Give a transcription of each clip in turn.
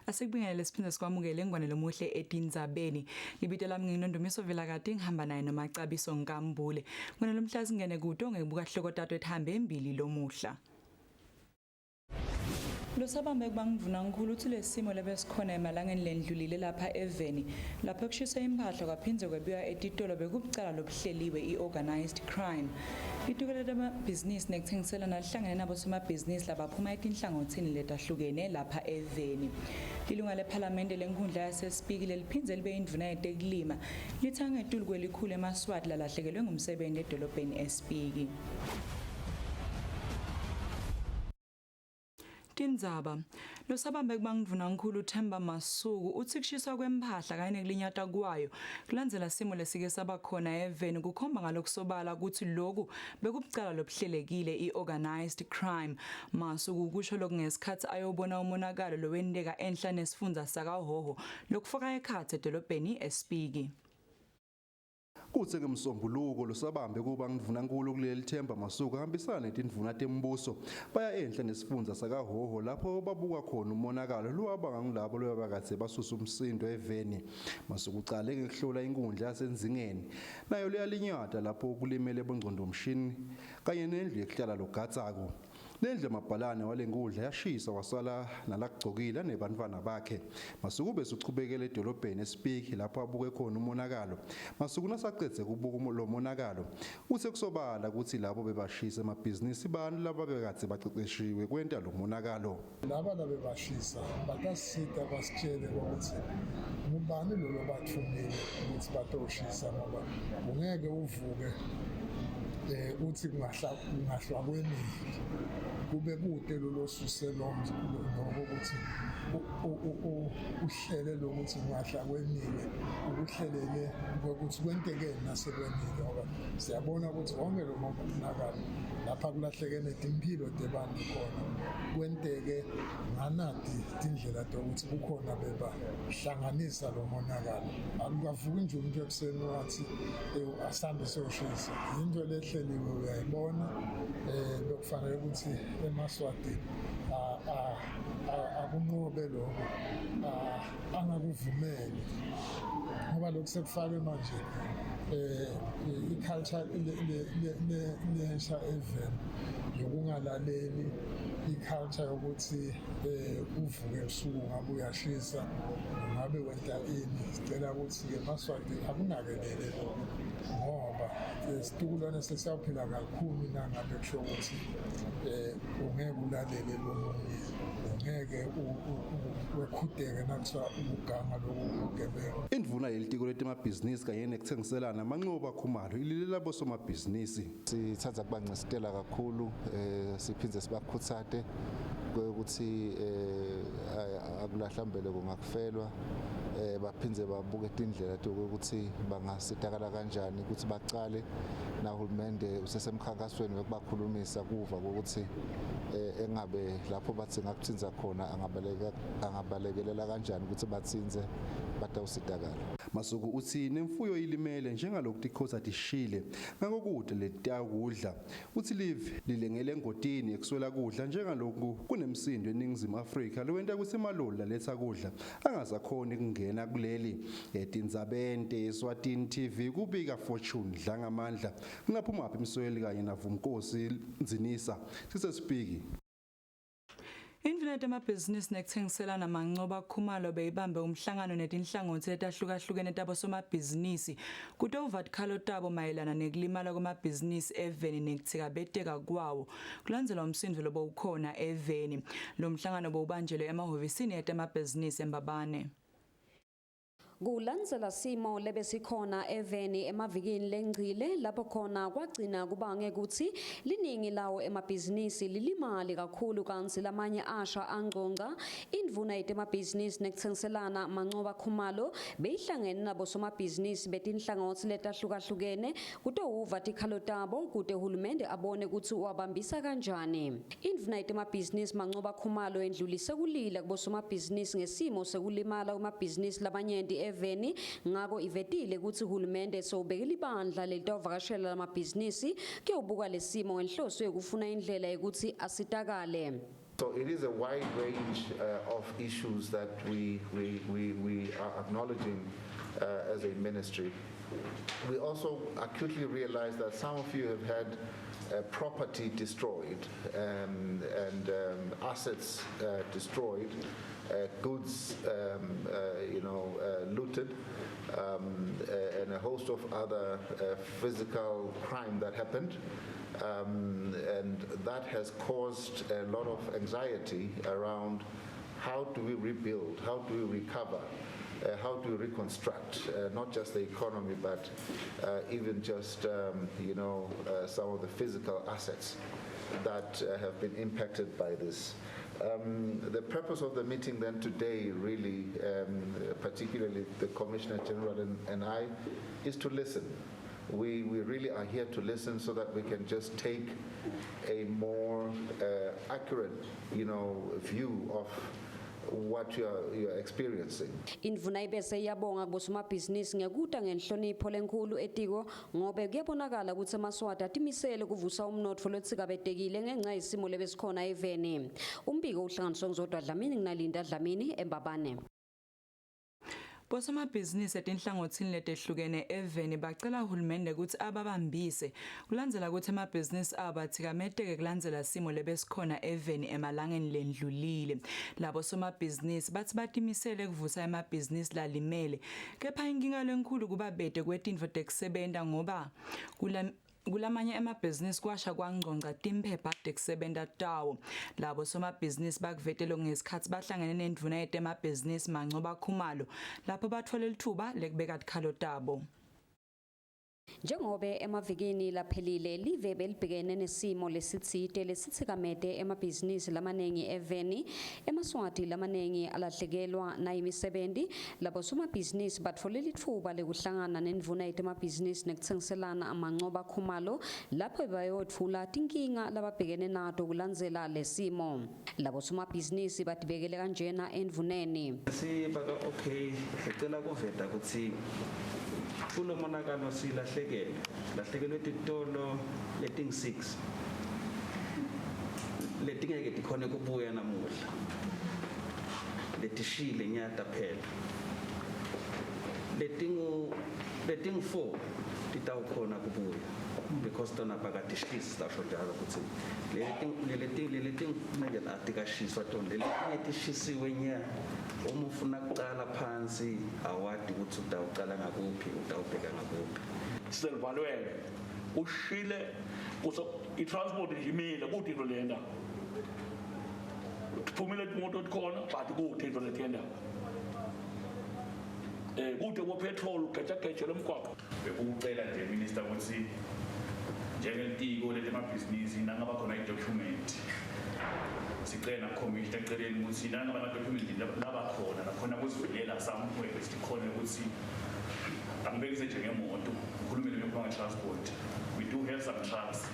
Asikubingelele siphinde sikwamukele ngwane lomuhle etindzabeni. Libito lami nginondumiso Vilakati ngihamba naye noMacabiso Nkambule. Ngwane lomhla singene kuto ngekubuka hloko tato etihambe embili lomuhla. Losabambe kuba ngindvunankhulu utsi lesimo lebesikhona emalangeni lendlulile lapha eveni lapho kushiswe imphahla kwaphindze kwebiwa etitolo bekubucala lobuhleliwe i-organized crime. Litiko letemabhizinisi nekuthengiselana lihlangene nabosomabhizinisi labaphuma etinhlangothini letahlukene lapha eveni. Lilunga lephalamende lenkhundla yaseSpiki leliphindze libe indvuna yetekulima litsi angetulu kwelikhulu emaSwati lalahlekelwe ngumsebenti edolobheni eSpiki. Tindzaba. Losabambe kuba ngundvunankhulu Themba Masuku utsi kushiswa kwemphahla kanye nekulinyatwa kwayo kulandzela simo lesike saba khona eveni kukhomba ngalokusobala kutsi loku bekubucala lobuhlelekile i-organized crime. Masuku kusho loku ngesikhatsi ayobona umonakalo lowenteka enhla nesifundza sakaHhohho lokufaka ekhatsi edolobheni eSpiki. Kutse ngeMsombuluko losabambe kuba ngindvunankulu kuleli Themba Masuku ahambisana netindvuna tembuso baya enhla nesifundza sakaHhohho lapho babuka khona umonakalo lowabangwa ngulabo lobebakadze basusa umsindo eveni. Masuku ucale ngekuhlola inkundla yaseNdzingeni nayo leyalinyata lapho kulimele bongcondvomshini kanye nendlu yekuhlala logadzako. Lendlu yamabhalane walenkundla yashisa wasala nalakugcokile anebantfwana bakhe. Masuku besuchubekela edolobheni eSpiki lapho abuke khona umonakalo. Masuku nasacedze kubuka lo monakalo utse kusobala kutsi labo bebashisa emabhizinisi bantfu lababekadze baceceshiwe kwenta lo monakalo. Laba labebashisa batasisita basitjele kwekutsi ngubani lo lobatfumile kutsi batoshisa ngoba ungeke uvuke eh uthi kungahla kungahlwa kweningi kube kude lolosuse lo lokho ukuthi uhlele lokuthi kungahla kwenile ukuhlelele ukuthi kwentekeni nasekwenile ngoba siyabona ukuthi wonke lo monakalo lapha kulahleke netimphilo tebantu khona kwenteke nganati tindlela tokuthi kukhona bebahlanganisa lo monakalo akukavuki nje umuntu ekuseni wathi asambe siyoshisa yinto lehleliwe uyayibona um bekufanele ukuthi emaswati akunqobe lokho angakuvumeli ngoba lokhu sekufake manje eh i-culture lensha eveni yokungalaleli i-culture yokuthi eh uvuke ebusuku ngabe uyashisa ngabe wenta ini sicela ukuthi-ke maswati akunakelele lokho ngoba eh, situkulwane sesiyawuphila kakhulu nangabe kusho ukuthi um ungeke ulalele lomunye ungeke wekhudeke nakuthiwa ukuganga loku ubugebengu. Indvuna yelitiko letemabhizinisi kanye nekutsengiselana Manqoba Khumalo ililela bosomabhizinisi. Sithanda kubancisitela kakhulu eh siphindze sibakhutsate ukuthi eh akulahlambele kungakufelwa eh baphindze babuke tindlela tokuthi bangasitakala kanjani ukuthi bacale nahulumende usesemkhankasweni wekubakhulumisa kuva ukuthi eh engabe lapho bathi ngakuthinza khona angabaleka angabalekelela kanjani ukuthi bathinze batawusitakala. Masuku utsi nemfuyo ilimele njengaloku tikhotsa tishile ngako kute letitakudla. Utsi live lilengele engotini yekuswela kudla njengaloku kunemsindo eNingizimu Afrika lowenta kutsi emaloli laletsa kudla angasakhoni kungena kuleli. Etindzabeni Eswatini TV kubika Fortune Dlangamandla. Nginaphumaphi Msweli kanye naVumnkosi Ndzinisa. Sisesipiki. Indvuna yetemabhizinisi nekuthengiselana Mancoba Khumalo beyibambe umhlangano netinhlangothi letahlukahlukene tabosomabhizinisi kutowuva tikhalo tabo mayelana nekulimala kwemabhizinisi eveni nekuthikabeteka kwawo kulandzela umsindvo lobowukhona eveni. Lo mhlangano bowubanjelwe emahhovisini etemabhizinisi eMbabane. Kulandzela simo lebesikhona eveni emavikini lengcile lapho khona kwagcina kubange kutsi liningi lawo emabhizinisi lilimali kakhulu kantsi lamanye asha angcongca. Indvuna yetemabhizinisi nekutsengiselana Mancoba Khumalo beyihlangene nabosomabhizinisi betinhlangotsi letahlukahlukene kutowuva tikhalo tabo kute hulumende abone kutsi uwabambisa kanjani. Indvuna yetemabhizinisi Mancoba Khumalo yendlulise kulila kubosomabhizinisi ngesimo sekulimala kwemabhizinisi lamanyenti eveni ngako ivetile kutsi hulumende sewubeke libandla lelitawuvakashela lamabhizinisi kuyewubuka lesimo ngenhloso yekufuna indlela yekutsi asitakale. So it is a wide range of issues that we are acknowledging as a ministry. We also acutely realize that some of you have had property destroyed and assets destroyed, goods, looted, and a host of other physical crime that happened. And that has caused a lot of anxiety around how do we rebuild, how do we recover, how do we reconstruct, not just the economy, but even just, some of the physical assets that have been impacted by this. The purpose of the meeting then today really, particularly the Commissioner General and I, is to listen. We really are here to listen so that we can just take a more accurate, view of what you are experiencing. Indvuna ibese iyabonga kubosomabhizinisi ngekuta ngenhlonipho lenkhulu etiko ngobe kuyabonakala kutsi emaSwati atimisele kuvusa umnotfo lotsikabetekile ngenca yesimo lebesikhona eveni. Umbiko uhlanganiswe nguZodwa Dlamini nginalinda Dlamini eMbabane. Bosomabhizinisi etinhlangothini letehlukene eveni bacela uhulumende kutsi ababambise kulandzela kutsi emabhizinisi abo atsikameteke kulandzela simo lebesikhona eveni emalangeni lendlulile. Labo somabhizinisi batsi batimisele kuvusa emabhizinisi lalimele, kepha inkinga lenkhulu kuba bete kwetintfo tekusebenta ngoba kulamanye emabhizinisi kwasha kwangcongca timphepha tekusebenta tawo. Labo somabhizinisi bakuvetele ngesikhatsi bahlangene nendvuna yetemabhizinisi Mancoba Khumalo lapho batfole litfuba lekubeka tikhalo tabo. Njengobe emavikini laphelile live belibhekene nesimo lesitsite lesitsikamete emabhizinisi lamanengi eveni, emaSwati lamanengi alahlekelwa nayimisebenti. Labo somabhizinisi batfole litfuba lekuhlangana nendvuna yetemabhizinisi nekutsengiselana Mancoba Khumalo lapho bayotfula tinkinga lababhekene nato kulandzela lesimo. Labo somabhizinisi batibekele kanjena endvuneni. Sibaka okay, sicela kuveta kutsi kulomonakalo silahlekelwe titolo leting 6 letingeke tikhone kubuya namuhla, letishile nyata phela, leting 4 titawukhona kubuya because tona bakatishisi sasho njalo kutsi leleting manje atikashiswa tona, leletinye tishisiwe nya. Uma ufuna kucala phansi awadi ukuthi utawucala ngakuphi, utawubheka ngakuphi. Selivalwele ushile kuso i-transport nje imile kude into lenda phumile imoto tikhona but kude into letenda kude bo petrol ugeja lemgwaqo. Bekucela nje minister ukuthi njengelitiko letemabhizinisi nangaba khona i-document sicela commissioner eceleni ukuthi nangaba ama-document labakhona nakhona kuzivelela somewhere sikhona ukuthi angibekise njengemoto ukhulumele ngekhona transport. We do have some trucks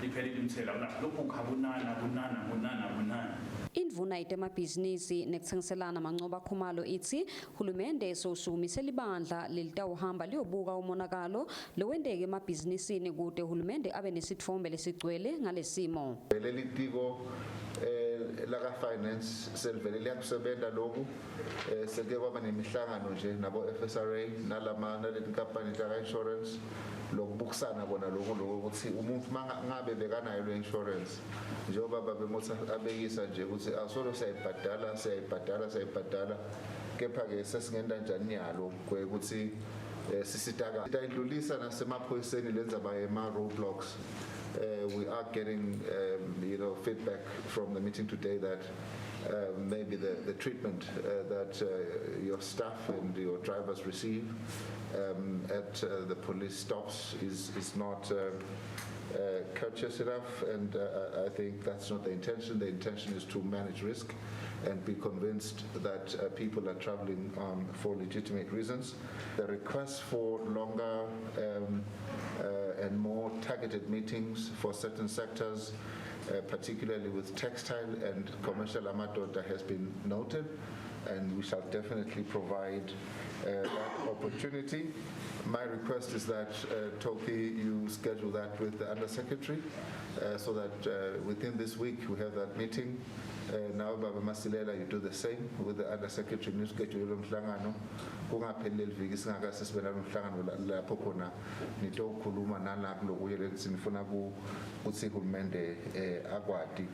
iphelile imthela lokhu kunana kunana kunana kunana. Indvuna yetemabhizinisi nekutsengiselana Mancoba Khumalo itsi hulumende sowusukumise libandla lelitawuhamba liyobuka umonakalo lowenteke emabhizinisini kute hulumende abe nesitfombe lesigcwele ngalesimo. Leli tiko laka finance selvele liyakusebenta lokhu, seke kwaba nemihlangano nje nabo FSRA nalama naletinkampani taka insurance lokubukisana kona lokhu ukuthi umuntu mangabe bekanayo le insurance njengoba babemotha abekisa nje ukuthi asolo siyayibhadala kepha ke sesingenda njani yalo ukuthi sisitaka idlulisa nasemaphoyiseni lenza ba ema roadblocks. We are getting feedback from the meeting today that maybe the treatment that your staff and your drivers receive at the police stops is not courteous enough, and I think that's not the intention. The intention is to manage risk and be convinced that people are traveling for legitimate reasons. The request for longer and more targeted meetings for certain sectors, particularly with textile and commercial amadoda, has been noted, and we shall definitely provide that opportunity. My request is that, Toki, you schedule that with the Undersecretary so that within this week we have that meeting. Now, Baba Masilela, you do the same with the Undersecretary, nischedule umhlangano. Kungapheli leli viki singakase sibe nalomhlangano lapho khona nitokhuluma nala kulokuye lekuthi nifuna kutsi hulumende akwati.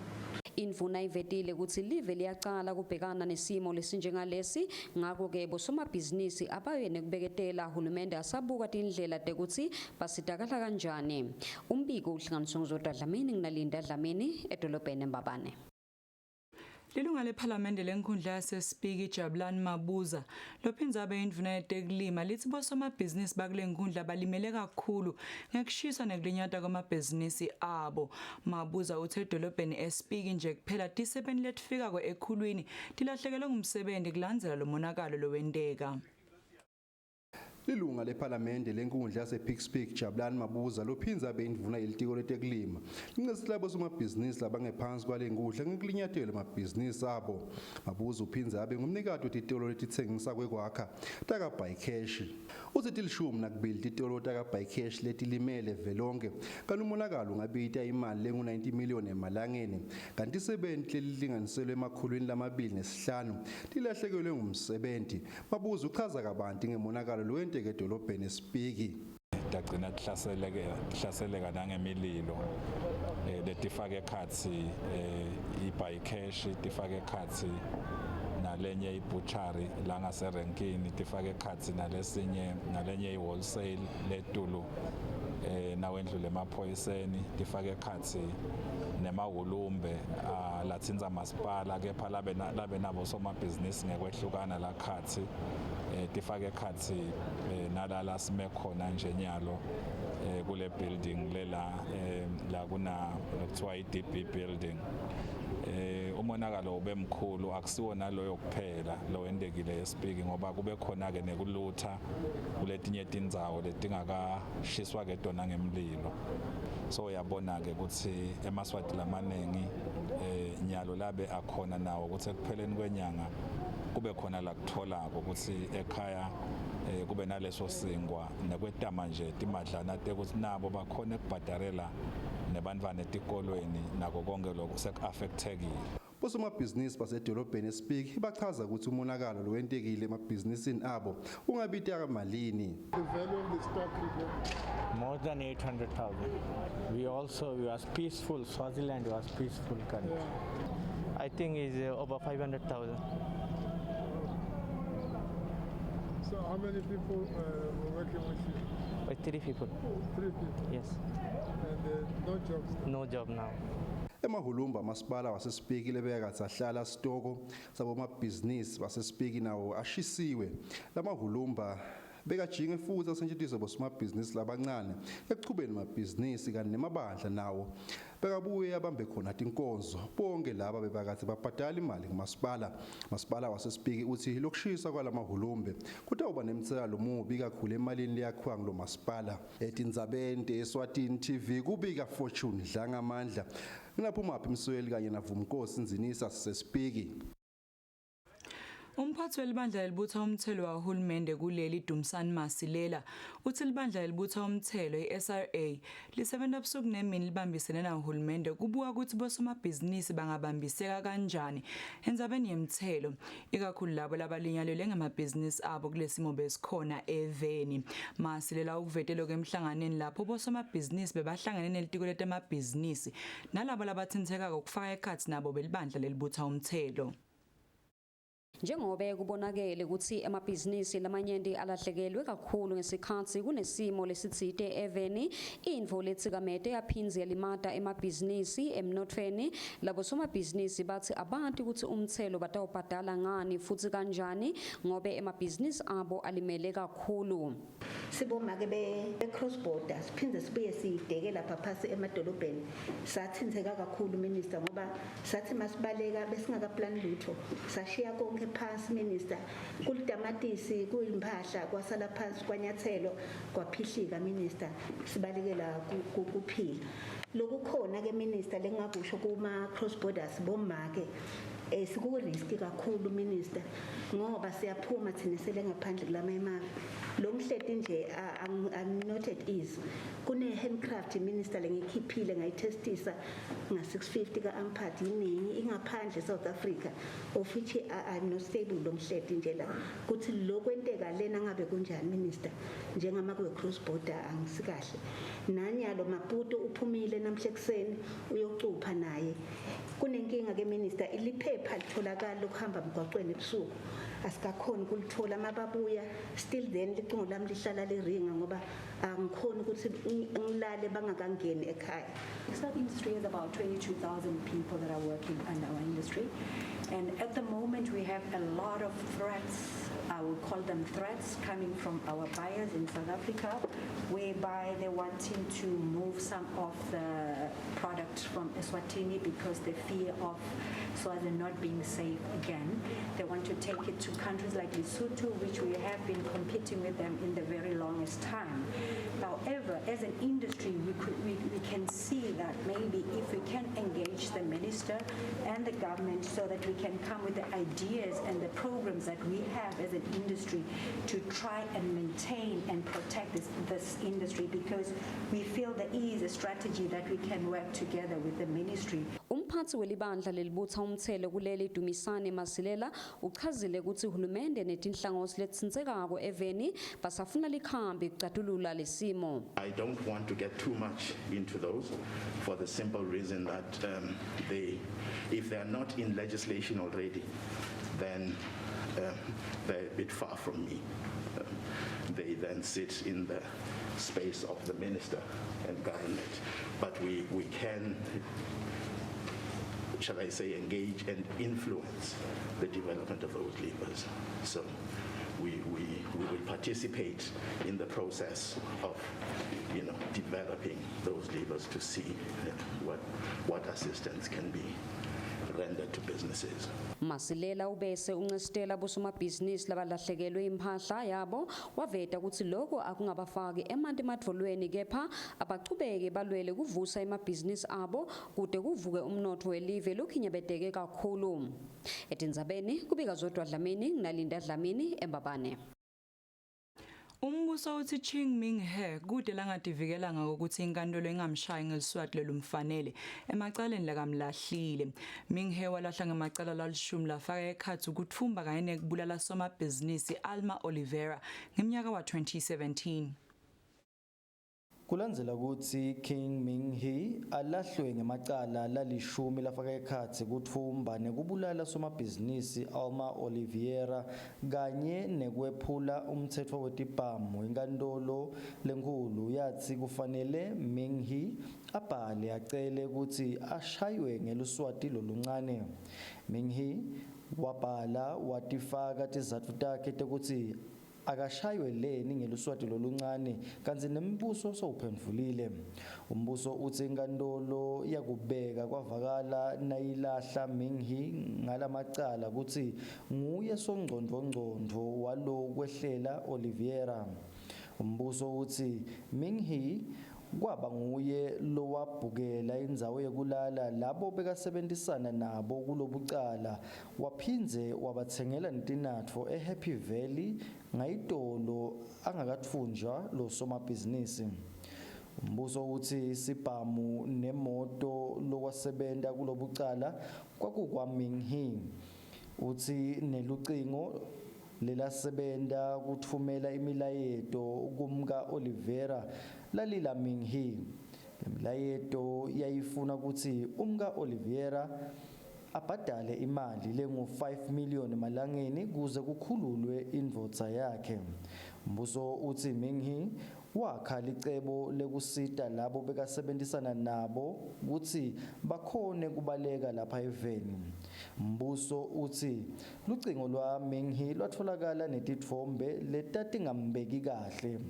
Indvuna ivetile kutsi live liyacala kubhekana nesimo lesinjengalesi, ngako-ke bosomabhizinisi abaye nekubeketela, hulumende asabuka tindlela tekutsi basitakala kanjani. Umbiko uhlanganiswe nguZodwa Dlamini, nginalinda Dlamini edolobheni eMbabane. Lilunga lephalamende lenkhundla yaseSpiki Jabulani Mabuza lophindze abe indvuna yetekulima lithi bosomabhizinisi bakule nkhundla balimele kakhulu ngekushiswa nekulinyatwa kwamabhizinisi abo. Mabuza uthe edolobheni eSpiki nje kuphela tisebenti letifikako ekhulwini tilahlekelwe ngumsebenzi kulandzela lo monakalo lowenteka. Lilunga lephalamende lenkundla yasePigg's Peak Jabulani Mabuza lophindze abe indvuna yelitiko letekulima lincesi labo somabhizinisi labangephansi kwale nkundla ngekulinyatelwa emabhizinisi abo. Mabuza uphindze abe ngumnikati wetitolo letitsengisa kwekwakha taka-Buy Cash. Utsi 12 titolo taka-Buy Cash letilimele velonke, kanti umonakalo ungabita imali lengu-90 million emalangeni, kanti tisebenti lelilinganiselwe 205 tilahlekelwe ngumsebenti. Mabuza uchaza kabanti ngemonakalo lowenteke edolobheni eSpiki. Tagcina tihlaseleka nangemililo letifaka ekhatsi i-Buy Cash, tifaka ekhatsi nalenye ibutchery la ngaserenkini, tifaka ekhatsi nalesinye nalenye i-wholesale letulu nawendlule emaphoyiseni, tifaka ekhatsi nemahulumbe latsintsa masipala kepha labe nabo somabhizinisi ngekwehlukana lakhatsi, tifaka ekhatsi nalala sime khona nje nyalo kule building lela la kuna kuthiwa i-DB building. Umonakalo ube mkhulu, akusiwo naloyo kuphela lowendekile eSpiki, ngoba kube khona ke nekulutha kuletinye tindzawo letingakashiswa ke tona ngemlilo. So uyabona ke ukuthi emaSwati lamanengi nyalo labe akhona nawo ukuthi ekupheleni kwenyanga kube khona la kutholako ukuthi ekhaya kube naleso singwa nekwetama nje timadlana tekuthi nabo bakhona ukubhadarela nebantwana etikolweni, nako konke lokho sekuaffectekile. Bosomabhizinisi basedolobheni eSpiki bachaza ukuthi umonakalo lowentekile emabhizinisini abo ungabita malini. The value of the stock report? More than 800,000. We was peaceful, Swaziland was peaceful country. Yeah. I think is over 500,000. So how many people were working with you? 3 people. 3 people? Yes. And no jobs now? No job now. Emahulumba masipala waseSpiki lebekatsi ahlala sitoko sabomabhizinisi baseSpiki nawo ashisiwe. Lamahulumba bekajinge futhi asetshenziswa bosomabhizinisi labancane ekuchubeni amabhizinisi, kanti nemabandla nawo bekabuye abambe khona tinkonzo. Bonke laba bebakatsi babhadala imali kumasipala. Masipala waseSpiki uthi lokushisa kwalamahulumbe kutawuba nemtselelo lomubi kakhulu emalini leyakhiwa ngulo masipala. Etindzabeni eSwatini TV kubika Fortune Dlangamandla. Nginaphuma Msweli kanye naVumnkosi Nzinisa siseSpiki. Umphathi welibandla lelibutha umthelo wahulumende kuleli Dumisani Masilela uthi libandla lelibutha umthelo iSRA lisebenza busuku nemini libambisene nahulumende kubuka ukuthi bosomabhizinisi bangabambiseka kanjani endzabeni yemthelo, ikakhulu labo labalinyalelwe ngamabhizinisi abo kulesimo besikhona eveni. Masilela ukuvetelo emhlanganweni lapho bosomabhizinisi bebahlangene nelitiko letemabhizinisi nalabo labathintekako kufaka ekhatsi nabo belibandla lelibutha umthelo. Njengobe kubonakele kutsi emabhizinisi lamanyenti alahlekelwe kakhulu ngesikhatsi kunesimo lesitsite eveni, intfo letsikamete yaphindze yalimata emabhizinisi emnotfweni. Labo somabhizinisi batsi abati kutsi umtselo batawubhadala ngani futsi kanjani ngobe emabhizinisi abo alimele kakhulu. Sibomake be cross border siphindze sibuye sideke lapha phasi emadolobheni. Sathintheka kakhulu minister, ngoba sathi masibaleka besingakaplani lutho, sashiya konke phansi minister, kulitamatisi kuyimpahla kwasala phansi kwanyathelo kwaphihlika minister, sibalekela kuphila. Lokukhona ke minister lengakusho kuma cross borders bomake Siku risk kakhulu, minister, ngoba siyaphuma thina sele ngaphandle kulama emave. Lo ngihleti nje I'm not at ease. Kune handcraft, minister, lengikhiphile ngayitestisa nga 650 ka Ampat, iningi ingaphandle South Africa, of which I'm not stable lo ngihleti nje la kuthi lokwenteka lena ngabe kunjani, minister, njengama kwe cross border angisikahle. Nanyalo Maputo uphumile namhla ekseni uyocupha naye. Kunenkinga ke, minister, iliphepha litholakala lokuhamba emgwaqweni ebusuku, asikakhoni kulithola mababuya. Still then licingo lami lihlala liringa ngoba angikhoni ukuthi ngilale bangakangeni ekhaya. Textile industry has about 22,000 people that are working in our industry. And at the moment, we have a lot of threats, I would call them threats, coming from our buyers in South Africa, whereby they're wanting to move some of the products from Eswatini because they fear of Swaziland not being safe again. They want to take it to countries like Lesotho, which we have been competing with them in the very longest time. However, as an industry, we can see that maybe if we can engage the minister and the government so that we can come with the ideas and the programs that we have as an industry to try and maintain and protect this industry, because we feel there is a strategy that we can work together with the ministry. Umphathi welibandla lelibutsa umtselo kuleli, Dumisane Masilela, uchazile kutsi hulumende netinhlangothi letitsintsekako eveni basafuna likhambi kucatulula lesimo. I don't want to get too much into those for the simple reason that if they are not in legislation already, then they're a bit far from me. They then sit in the space of the minister and government. But we can, shall I say, engage and influence the development of those levers. So we will participate in the process of developing those levers to see what assistance can be rendered to businesses. Masilela ubese uncestela bosomabhizinisi labalahlekelwe imphahla yabo, waveta kutsi lokho akungabafaki emanti emadvolweni, kepha abachubeke balwele kuvusa emabhizinisi abo kute kuvuke umnotfo welive lokhinyabeteke kakhulu. Etindzabeni kubika Zodwa Dlamini, nginalinda Dlamini eMbabane. Umbuso uthi Ching Ming He kude langativikela ngakokuthi inkantolo ingamshayi ngeliswati lelumfanele emacaleni lakamlahlile. Ming He walahla ngemacala lalishumi lafaka ekhatsi ukutfumba kanye nekubulala somabhizinisi Alma Oliveira ngeminyaka wa-2017. Kulandzela kutsi King Ming He alahlwe ngemacala lalishumi lafaka ekhatsi kutfumba nekubulala somabhizinisi Alma Oliveira kanye nekwephula umtsetfo wetibhamu, inkantolo lenkhulu yatsi kufanele Ming He abhale acele kutsi ashaywe ngeluswati loluncane. Ming He wabhala watifaka tizatfu takhe tekutsi akashaywe leni ngeluswati loluncane, kantsi nembuso sowuphendvulile. Umbuso utsi inkantolo yakubeka kwavakala nayilahla Minghi ngalamacala kutsi nguye songcondvongcondvo walokwehlela Oliveira. Umbuso utsi Minghi kwaba nguye lowabhukela indzawo yekulala labo bekasebenzisana nabo kulobucala, waphindze wabatsengela netinatfo eHappy Valley ngayitolo angakatfunjwa lo somabhizinisi. Umbuso utsi sibhamu nemoto lokwasebenta kulobucala kwakukwa Minghi. Utsi nelucingo lelasebenta kutfumela imilayeto kumka Oliveira lalila Minghi. Lemilayeto yayifuna kutsi umka Oliveira abhadale imali lengu-5 million emalangeni kuze kukhululwe indvodza yakhe. Umbuso utsi Minghi wakha licebo lekusita labo bekasebenzisana nabo kutsi bakhone kubaleka lapha eveni. Mbuso utsi lucingo lwa Minghi lwatfolakala netitfombe letatingambeki kahle.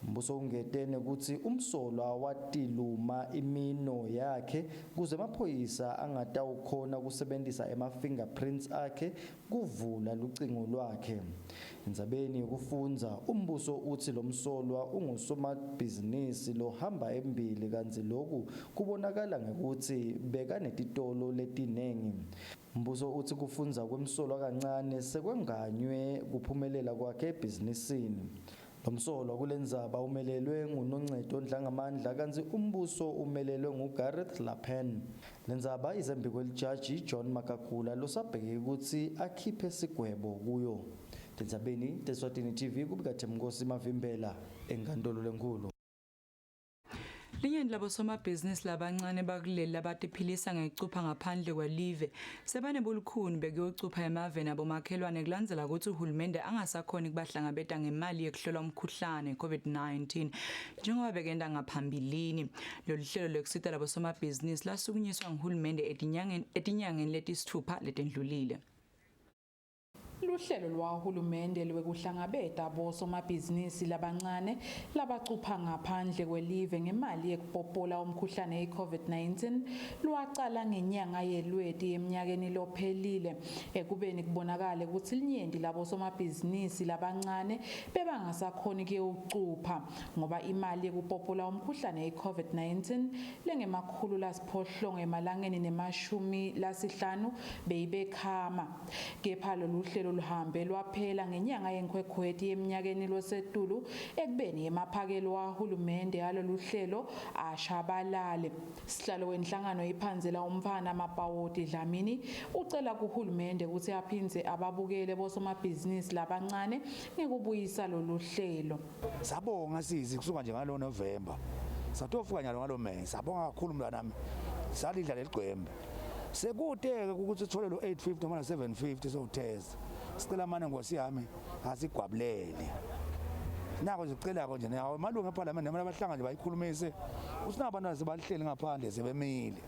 Umbuso ungete nekutsi umsolwa watiluma imino yakhe kuze emaphoyisa angatawukhona kusebentisa ema-fingerprints akhe kuvula lucingo lwakhe. Endzabeni yekufundza, umbuso utsi lomsolwa ungusomabhizinisi lohamba embili, kantsi loku kubonakala ngekutsi bekanetitolo letinengi. Mbuso uthi kufundza kwemsolwa kancane sekwenganywe kuphumelela kwakhe ebhizinisini. Lo msolwa kulendzaba umelelwe nguNoncedo Ndlangamandla kantsi umbuso umelelwe nguGareth Lapen. Lendzaba isembi kwelijaji John Makakula losabheke kutsi akhiphe sigwebo kuyo. Tindzabeni teSwatini TV kubika Themkosi Mavimbela enkantolo lenkulu. Linyenti labosomabhizinisi labancane bakuleli labatiphilisa ngekucupha ngaphandle kwelive sebanebulukhuni bekuyocupha emaveni abomakhelwane kulandzela kutsi uhulumende angasakhoni kubahlangabeta ngemali yekuhlola umkhuhlane COVID-19 njengoba bekenta ngaphambilini. Lolu hlelo lwekusita labosomabhizinisi lasukunyiswa nguhulumende etinyangeni letisitfupha letendlulile. Luhlelo lwahulumende lwekuhlangabeta bosomabhizinisi labancane labacupha ngaphandle kwelive ngemali yekupopola umkhuhlane i-COVID-19 lwacala ngenyanga yeLweti eminyakeni lophelile ekubeni kubonakale kutsi linyenti labosomabhizinisi labancane bebangasakhoni kuyewucupha ngoba imali yekupopola umkhuhlane i-COVID-19 lengemakhulu lasiphohlongo emalangeni nemashumi lasihlanu beyibekhama. Kepha lolu hlelo luhambe lwaphela ngenyanga yeNkhwekhweti eminyakeni losetulu ekubeni emaphakelo ahulumende alolu hlelo ashabalale. Sihlalo wenhlangano iphanzela umfana Mapawoti Dlamini ucela kuhulumende kutsi aphindze ababukele bosomabhizinisi labancane ngekubuyisa lolu hlelo. Sabonga sisi kusuka nje ngalo November. Satofika nyalo ngalo May. Sabonga kakhulu mntwanami. Salidla leligcwembe. Sekude-ke ukuthi uthole lo 850 noma 750 sowutheza. Sicela mane nkosi yami asigwabulele. Nako nje sicelako nje nawo amalungu ePhalamende noma abahlangane nje bayikhulumise. Usinabantu sebalihleli ngaphandle sebemile.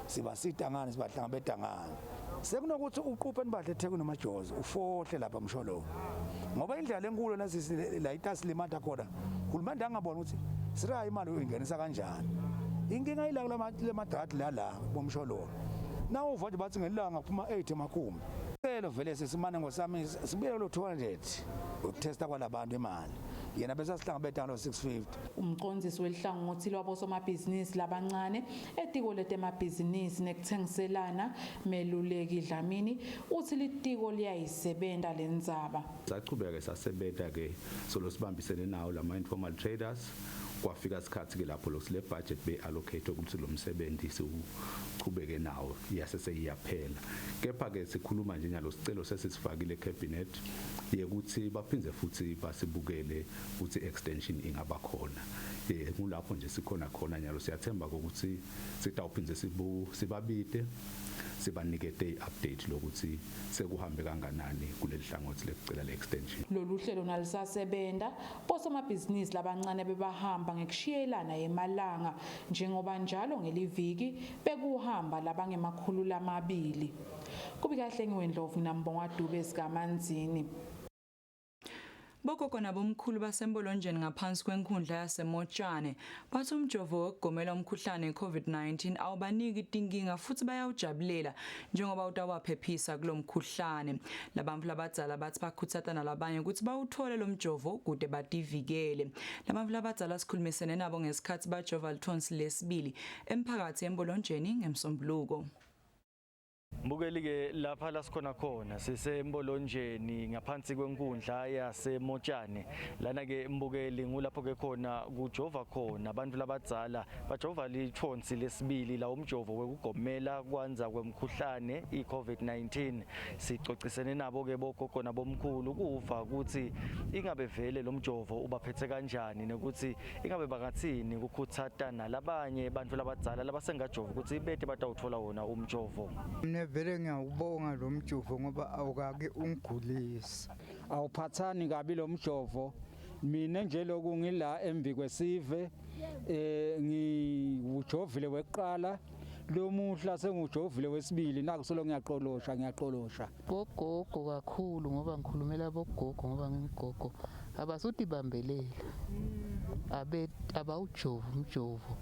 Sibasita ngani sibahlangabeta ngani. Sekunokuthi uquphe nibahle eThekwini noma Jozi ufohle lapha msholowo. Ngoba indlela lenkulu nasisi la itasilimata khona. Hulumende angabona ukuthi sirayi imali uyingenisa kanjani. Inkinga ila kulama drug la la bomsholowo. Nawuva nje bathi ngelanga kuphuma 8 emakhumbi. Celo vele sesimane ngosami sibuyele lo 200 ukutesta kwalabantu imali. Yena bese sihlangabeta ngalo 650. Umqondisi welihlangothi lwabosomabhizinisi labancane etiko letemabhizinisi nekuthengiselana Meluleki Dlamini uthi litiko liyayisebenta lendzaba. Sachubeka sasebenta ke solo sibambisene nawo lama informal traders kwafika isikhathi ke lapho lo budget be allocate ukuthi lo msebenzi siwuchubeke nawo yase seyiyaphela. Kepha ke sikhuluma nje nyalo sicelo sesisifakile cabinet yekuthi baphindze futhi basibukele ukuthi extension ingaba khona. Ngulapho nje sikhona khona nyalo siyathemba ukuthi sitawuphindze sibabite sibanikete i-update lokuthi sekuhambe kanganani kuleli hlangothi lekucela le extension. Lolu hlelo nalisasebenta bosomabhizinisi labancane bebahamba ngekushiyelana emalanga njengoba njalo ngeliviki bekuhamba labangemakhulu lamabili. Kubi kahle ngiwendlovu nambongwa Dube sikaManzini. Bogogo nabomkhulu basembolonjeni ngaphansi kwenkundla yaseMotshane bathi umjovo wokugomela umkhuhlane COVID-19 awubaniki tinkinga futhi bayawujabulela njengoba utawaphephisa kulo mkhuhlane. Labantu labadzala bathi bakhutsata nalabanye ukuthi bawuthole lo mjovo kude bativikele. Labantu labadzala sikhulumisene nabo ngesikhathi bajova lithonsi lesibili emphakathi embolonjeni ngemsombuluko. Mbukeli ke lapha la sikhona khona sisembolonjeni ngaphansi kwenkundla yaseMotshane. Lana ke mbukeli ngulapho ke khona kujova khona abantu labadzala bajova lithonsi lesibili la umjovo wekugomela kwanza kwemkhuhlane iCovid-19. Sicocisene nabo ke bogogo nabomkhulu kuva ukuthi ingabe vele lo mjovo ubaphethe kanjani nokuthi ingabe bangathini kukhutsata nalabanye bantu labadzala labasengajovi ukuthi bete batawuthola wona umjovo. Mina vele ngiyawubonga lo mjovo ngoba awukake ungigulise. Awuphathani kabi lo mjovo. Mina nje lokhu ngila embi kwesive ngiwujovile weqala lo muhla sengujovile wesibili naku solo ngiyaqolosha. Bogogo kakhulu ngoba ngikhulumela bogogo ngoba ngingugogo abasutibambelela abe abawujovu umjovo.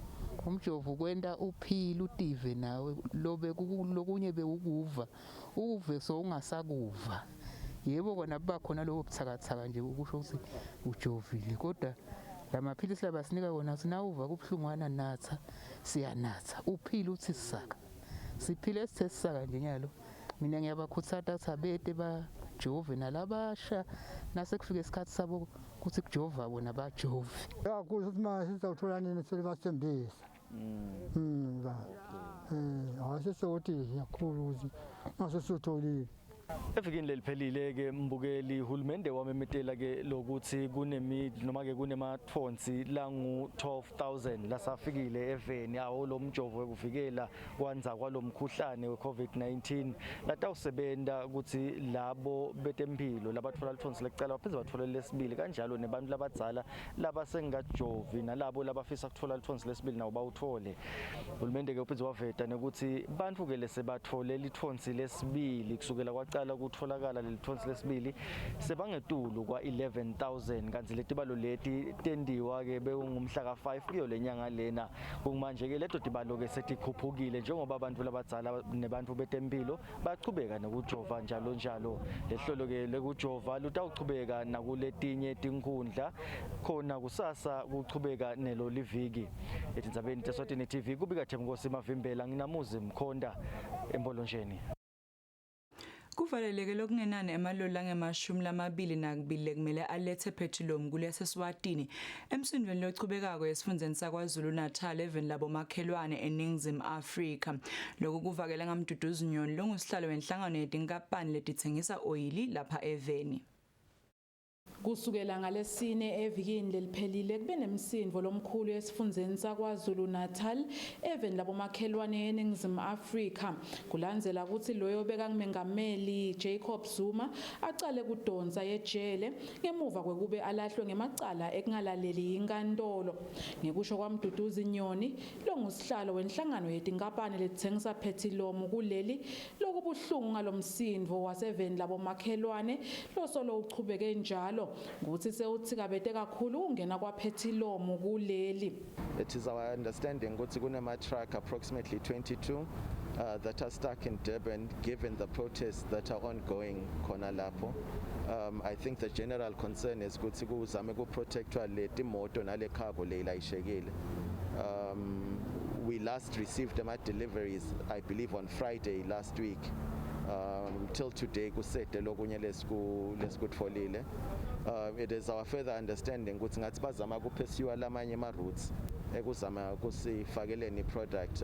Umjovo kwenta uphile utive nawe lobe lokunye bewukuva uve so ungasakuva. Yebo kona kuba khona lobo buthakathaka nje ukusho ukuthi ujovile kodwa lamaphilisi labasinika wona sinawuva kubuhlungwana natha siyanatha uphile uthi sisaka siphile sithe sisaka nje nyalo Mina ngiyabakhutsata ukuthi abete bajove nalabasha nasekufika isikhathi sabo ukuthi kujova bona bajove. Kakhulu ukuthi manje sizawuthola nini selibathembisa. Ba. Hayi sesewuthi kakhulu ukuthi mase sutholile. Evikini leliphelile ke mbukeli hulumende wamemetela ke lokuthi kunemi noma ke kunemathonsi langu 12000 lasafikile eveni awo lo mjovo wekuvikela kwandza kwalomkhuhlane weCovid-19 latawusebenta ukuthi labo betempilo labatfola lithonsi lekucala baphindze batfole lesibili kanjalo nebantu labadzala labasengajovi nalabo labafisa kutfola lithonsi lesibili nabo bawutfole. Hulumende ke uphindze waveta nekuthi bantfu ke lesebatfole lithonsi lesibili kusukela kwacala kutfolakala lelithonsi lesibili sebangetulu kwa-11000 kanti letibalo leti tendiwa ke bekungumhla ka-5 kuyo lenyanga lena. Kumanje ke leto tibalo ke setikhuphukile njengoba abantu labadzala nebantu betempilo bachubeka nekujova njalo njalo. Lehlolo ke lekujova lutawuchubeka nakuletinye tinkhundla khona kusasa kuchubeka nelo liviki. Etindzabeni teSwatini TV kubika Themkosi Mavimbela nginamuzi Mkhonda eMbolonjeni. Kuvaleleke lokungenani emaloli ange-22 kumele alethe petroleum kuleseswatini emsindweni lochubekako esifundzeni saKwaZulu Natal eveni labomakhelwane eNingizimu Afrika. Lokhu kuvakele ngaMduduzi Nyoni longusihlalo wenhlangano yetinkampani letitsengisa oyili lapha eveni. Kusukela ngalesine evikini leliphelile kube nemsindvo lomkhulu esifundzeni saKwaZulu Natal eveni labomakhelwane eNingizimu Afrika kulandzela kutsi loyo bekangumengameli Jacob Zuma acale kudonsa ejele ngemuva kwekube alahlwe ngemacala ekungalaleli inkantolo. Ngekusho kwaMduduzi Nyoni longusihlalo wenhlangano yetinkampani letitsengisa phethilomu kuleli, lokubuhlungu ngalomsindvo waseveni labomakhelwane losolo uchubeke njalo kutsi sewutsikabete kakhulu kungena kwaphethilomu kuleli. It is our understanding ukuthi kunama-truck approximately 22 that are stuck in Durban given the protests that are ongoing khona lapho. I think the general concern is ukuthi kuzame kuprotectwa le timoto nale cargo le ilayishekile. We last received ama deliveries I believe on Friday last week. Till today kusede lokunye lesikutfolile. It is our further understanding ukuthi ngathi bazama kupursue lamanye ama routes ekuzama kusifakeleni product,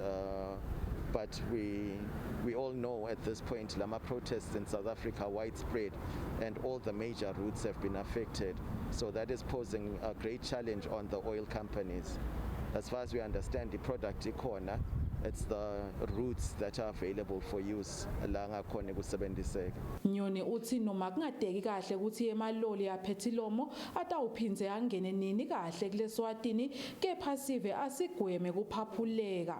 but we all know at this point lama protests in South Africa are widespread and all the major routes have been affected, so that is posing a great challenge on the oil companies. As far as we understand, the product ikhona, it's the routes that are available for use la ngakhona kusebenziseka. Nyoni uthi noma kungadeki kahle ukuthi emaloli aphethilomo atawuphindze angene nini kahle kuleswatini, kepha sive asigweme kuphaphuleka.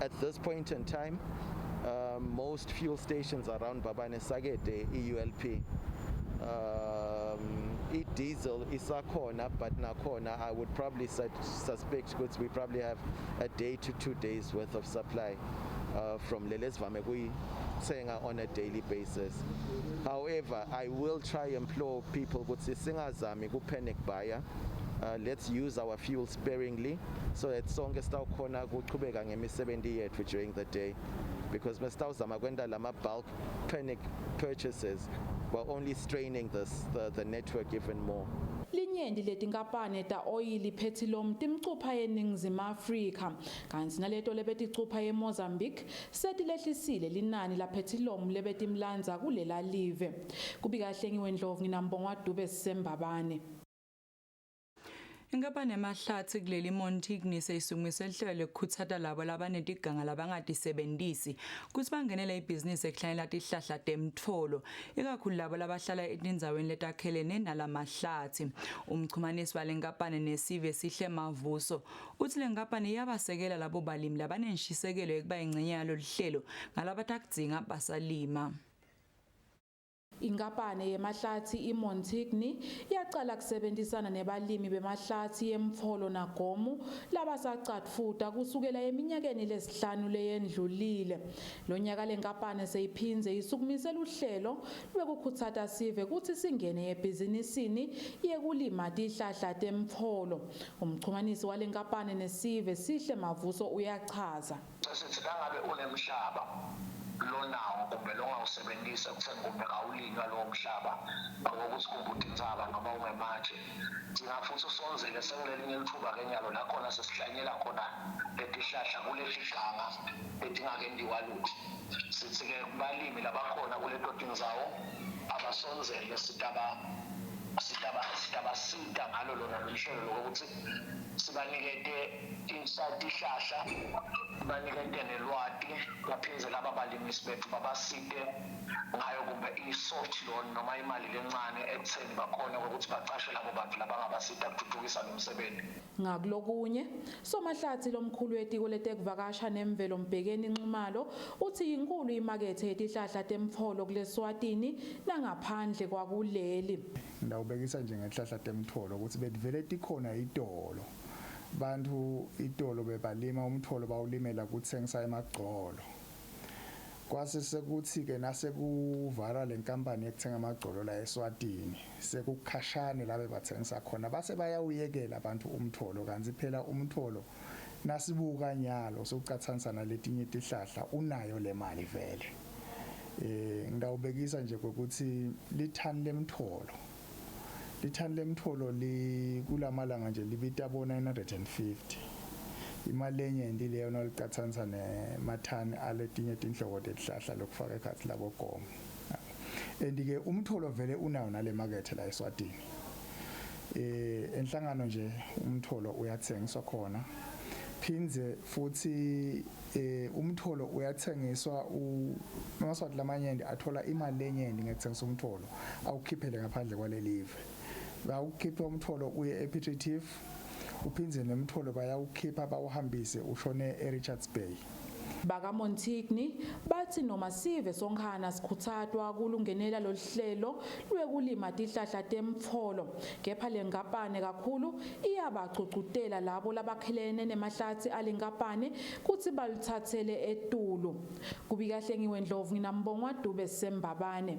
At this point in time, most fuel stations around Mbabane sakede i-ULP. I-diesel isakhona, but nakhona I would probably suspect ukuthi we probably have a day to 2 days worth of supply from leli esivame kuyithenga on a daily basis. However, I will try implore people ukuthi singazami ku-panic buyer. Let's use our fuel sparingly so that sonke sitawukhona kuchubeka ngemisebenzi yethu during the day, because mesitawuzama kwenta lama bulk panic purchases, we're only straining the network even more. Linyenti letinkampani ta-oyili phethilomu timcupha eNingizimu Afrika kantsi naleto lebeticupha eMozambique setilehlisile linani laphethilomu lebetimlandza kulela live. Kubika Hlengiwe Ndlovu, nginambongwa Dube siseMbabane. Inkampani yamahlatsi kuleli Montigny seyisukumise lihlelo lekukhutsata labo labanetiganga labangatisebentisi kutsi bangenele ibhizinisi ekuhlanyela tihlahla temtfolo, ikakhulu labo labahlala etindzaweni letakhelene nalamahlatsi. Umchumanisi walenkampani nesive Sihle Mavuso utsi lenkampani iyabasekela labo balimi labanenshisekelo yekuba yincenye yalolu hlelo ngalabatakudzinga basalima. Inkampani yemahlatsi iMontigny yacala kusebenzisana nebalimi bemahlatsi emtfolo nagomu labasacatfuta kusukela eminyakeni lesihlanu leyendlulile. Lonyaka lenkampani seyiphindze isukumise luhlelo lwekukhutsata sive kutsi singene ebhizinisini yekulima tihlahla temtfolo. Umchumanisi walenkampani nesive Sihle Mavuso uyachaza. Sithi nangabe unemhlaba lonawo kumbe longawusebenzisa ekutheni kumbe kawulinywa lowo mhlaba awokuthi kumbe utintsaba noma ungematshe. Thina futhi usonzele sekulelinye lithuba-ke nyalo la khona sesihlanyela khona letihlahla kuletiganga letingakendiwa lutho. Sithi-ke kubalimi labakhona kuleto tindzawo abasonzele, sitabasita ngalo lona lolu hlelo lokuthi sibanikete tihlahla, banikete nelwati, baphindze laba balimisi bethu babasite ngayo kumbe i-soft loan noma imali lencane ekutheni bakhone ukuthi bacashe labo bantu labangabasita kuthuthukisa lo msebenzi. Ngakulokunye, Somahlathi lomkhulu wetiko letekuvakasha nemvelo Mbhekeni Nxumalo uthi inkulu imakethe yetihlahla temtfolo kuleSwatini nangaphandle kwakuleli. Ngitawubekisa nje ngehlahla temtfolo ukuthi betivele tikhona itolo. Bantfu itolo bebalima umtfolo bawulimela kutsengisa emagcolo. Kwase sekuthi-ke nasekuvala le nkampani yekuthenga amagcolo la eSwatini, sekukhashane la bebatsengisa khona, base bayawuyekela abantu umtfolo, kantsi phela umtfolo nasibuka nyalo sewucatsanisa naletinye tihlahla unayo le mali vele. Ngitawubekisa nje kwekutsi lithani lemtfolo li kulamalanga nje libita bo 950. Imali lenyenti leyo nalicatsanisa nemathani aletinye tinhlobo tetihlahla lokufaka ekhatsi labogomo. And-ke umtfolo vele unayo nale makethe la eSwatini. Enhlangano nje umtfolo uyathengiswa khona. Phindze futhi umtfolo uyathengiswa, emaSwati lamanyenti athola imali lenyenti ngekuthengisa umtfolo awukhiphele ngaphandle kwalelive. Bawukhipha umtfolo uye ePiet Retief, uphindze nemtfolo bayawukhipha bawuhambise ushone eRichards Bay. BakaMontigny bathi noma sive sonkhana sikhutsatwa kulungenela loluhlelo lwekulima tihlahla temtfolo, kepha lenkampani kakhulu iyabagcugcutela labo labakhelene nemahlathi alenkampani kutsi baluthathele etulu. Kubika Hlengiwe Ndlovu, nginambongwa Dube Sembabane.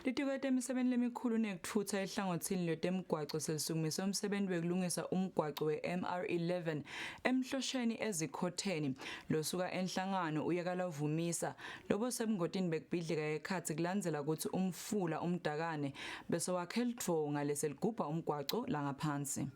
Litiko letemisebenti lemikhulu nekutfutsa ehlangotsini lwetemgwaco selisukumise umsebenzi wekulungisa umgwaco we-MR11 emhlosheni ezikhotheni losuka enhlangano uye kaLavumisa, lobo sebungotini bekubhidlika ekhatsi kulandzela kutsi umfula umdakane bese wakhe lidvonga leseligubha umgwaco langaphansi.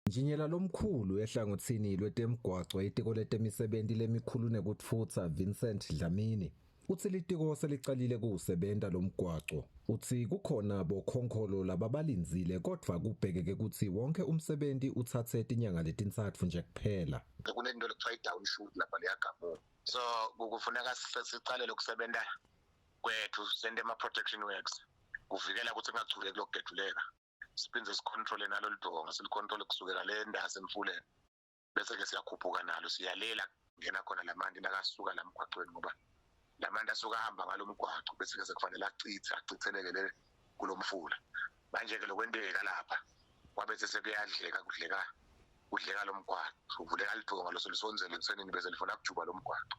Injinyela lomkhulu ehlangotsini lwetemgwaco etiko letemisebenti lemikhulu nekutfutsa Vincent Dlamini utsi litiko selicalile kuwusebenta lomgwaco. Utsi kukhona bokhonkholo lababalindzile, kodvwa kubhekeke kutsi wonke umsebenti utsatse tinyanga letintsatfu nje kuphela. Kunento lekuthiwa i-down shoot lapha leyagamuka, so kufuneka sicale lokusebenta kwethu, sente ama-protection works kuvikela ukuthi kungachubeki lokugeduleka, siphindze sicontrole nalo lidonga, silicontrole kusukela le ndasi emfuleni, bese-ke siyakhuphuka nalo, siyalela ngena khona lamanti nakasuka la mgwacweni, ngoba lamanti asuka ahamba ngalo mgwaco, bese-ke sekufanele acithe acitheleke le kulo mfula. Manje-ke lokwenteka lapha kwabese sekuyadleka, kudleka kudleka lo mgwaco, kuvuleka lidonga loselisondzele ekuthenini bese lifuna kujuba lo mgwaco.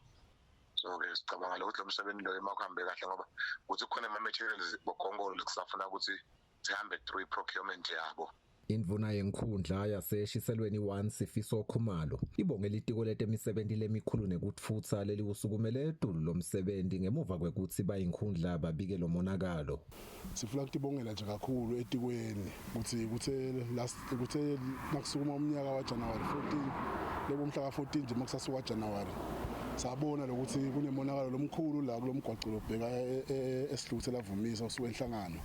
So-ke sicabanga lokuthi lo msebenzi loyo uma kuhambe kahle, ngoba kuthi kukhona ama-materials bogongolo lekusafuna ukuthi sihambe through i-procurement yabo. Indvuna yenkhundla yaseShiselweni 1 Sifiso Khumalo ibonge litiko letemisebenti lemikhulu nekutfutsa leliwusukumele etulu lomsebenzi ngemuva kwekutsi bayinkhundla babike lomonakalo. Sifuna kutibongela nje kakhulu etikweni kutsi kuthe last kuthe nakusukuma umnyaka wa January 14, lebo mhla ka 14 nje makusasuka January, sabona lokuthi kunemonakalo lomkhulu la kulomgwaqo lobheka eSihluthe lavumisa usuke enhlangano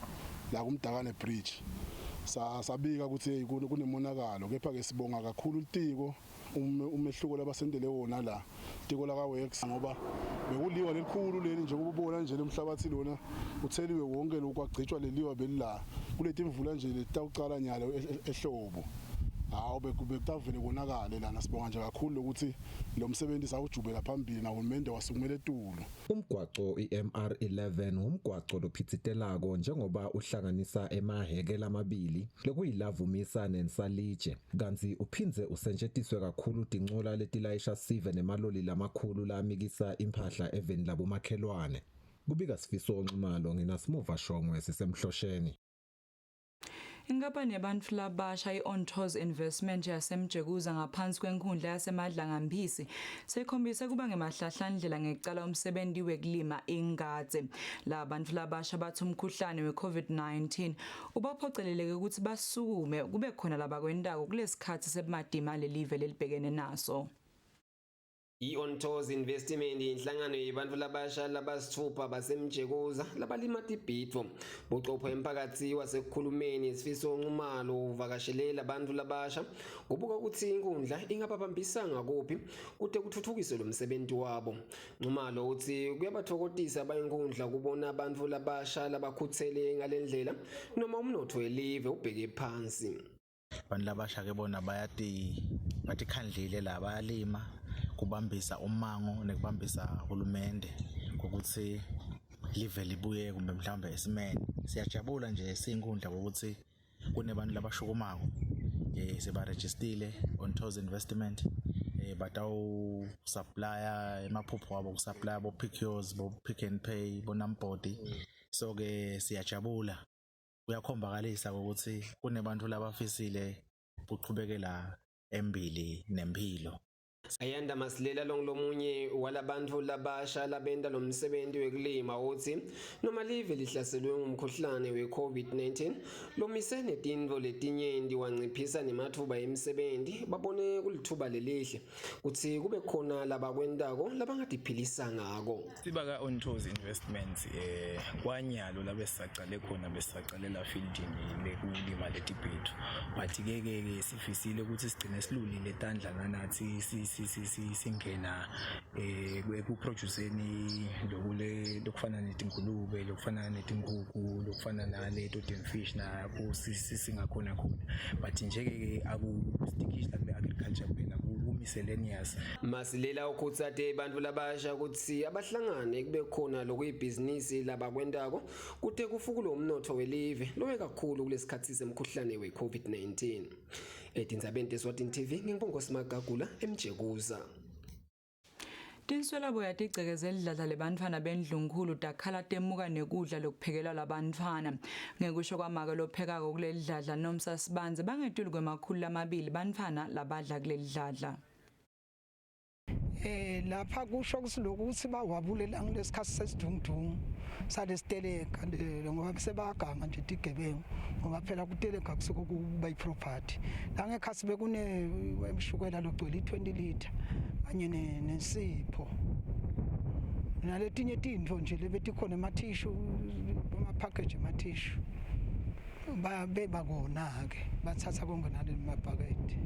la kumdakane bridge. Sabika ukuthi hey, kunemonakalo, kepha ke sibonga kakhulu litiko umehluko labasentele wona la tiko la ka-works, ngoba bekuliwa lelikhulu leli njengoba ubona nje lomhlabathi lona utheliwe wonke lokhu, kwagcitshwa leliwa belila kuleti mvula nje letawucala nyalo ehlobo, hawu, bekutavele konakale lana. Sibonga nje kakhulu lokuthi lo msebenzi sawujubela phambili nahulumende wasukumela etulu. Umgwaco iMR11 umgwaco lophitsitelako njengoba uhlanganisa emaheke lamabili lokuyilavumisa nensalije, kantsi uphindze usentshetiswe kakhulu tincola letilayisha sive nemaloli lamakhulu lamikisa imphahla eveni labomakhelwane. Kubika Sifiso Nxumalo, nginasimuva Shongwe, sisemhlosheni. Inkampani yebantfu labasha i-Ontos Investment yaseMjekuza ngaphansi kwenkhundla yaseMadlangamphisi seyikhombise kuba ngemahlahlandlela ngekucala umsebenti wekulima ingadze. La bantfu labasha bathi umkhuhlane we-COVID-19 ubaphoceleleke ukuthi basukume kube khona labakwentako kulesikhatsi sebumatima lelive lelibhekene naso. I-Ontos Investment inhlangano yebantfu labasha labasitfupha baseMjekuza labalima tibhidvo. Bucopho emphakathi wasekukhulumeni Sifiso Nxumalo uvakashelela bantfu labasha kubuka kutsi inkhundla ingababambisa ngakuphi kute kutfutfukiswe lo msebenti wabo. Nxumalo utsi kuyabatfokotisa bayinkhundla kubona bantfu labasha labakhutsele ngalendlela noma umnotfo welive ubheke phansi. Abantu labasha ke bona bayati batikhandlile la bayalima kubambisa ummango nekubambisa hulumende ukuthi live libuye kumbe mhlawumbe esimene. Siyajabula nje siyinkundla ukuthi kunebantu labashukumako sebarejistile on Tours Investment, batawu supplier emaphupho wabo, kusupplier bo Pick-Yours, bo Pick and Pay, bo Nambody. So ke siyajabula, kuyakhombakalisa ukuthi kunebantu labafisile kuqhubekela embili nempilo. Ayanda Masilela longulomunye walabantfu labasha labenta lo msebenti wekulima utsi noma live lihlaselwe ngumkhuhlane we-COVID-19 lomise netintfo letinyenti wanciphisa nematfuba emsebenti, babone kulitfuba lelihle kutsi kube khona labakwentako labangatiphilisa ngako. Sibaka Ontos Investments kwanyalo labe sisacale khona, besisacalela fieldini lekulima letibhedvu, but ke ke ke sifisile ukuthi sigcine silulile tandla nanathi singena ekuproduceni lokule lokufana netingulube, lokufana netinkukhu, lokufana naleto fish napho singakhona khona, but nje ke akustickish la kule agriculture kuphela, ku miscellaneous. Masilela ukhutsate bantfu labasha kutsi abahlangane kube khona lokuyibhizinisi labakwentako kute kufukulwe umnotfo welive lowe kakhulu kulesikhatsi semkhuhlane we-COVID-19. Etindzabeni teSwatini TV, nginguBongosi Magagula eMjekuza. Tinswelaboya tigcekeze lidladla lebantfwana bendlunkhulu takhala temuka nekudla lokuphekelwa labantfwana. Ngekusho kwamake lophekako kuleli dladla Nomsa Sibanze, bangetulu kwema-200 bantfwana labadla kuleli dladla. Lapha kusho ukuthi lokuthi bawabulela ngilesikhathi sesidungudungu salesiteleka, ngoba sebaganga nje tigebengu, ngoba phela kuteleka kusuke kuba iproperty. La ngekhathi bekune emshukela logcwele i20 liter kanye nensipho naletinye tintfo nje lebetikhona, emathishu, ama-package emathishu, beba kona-ke bathatha konke naleli mabhakede.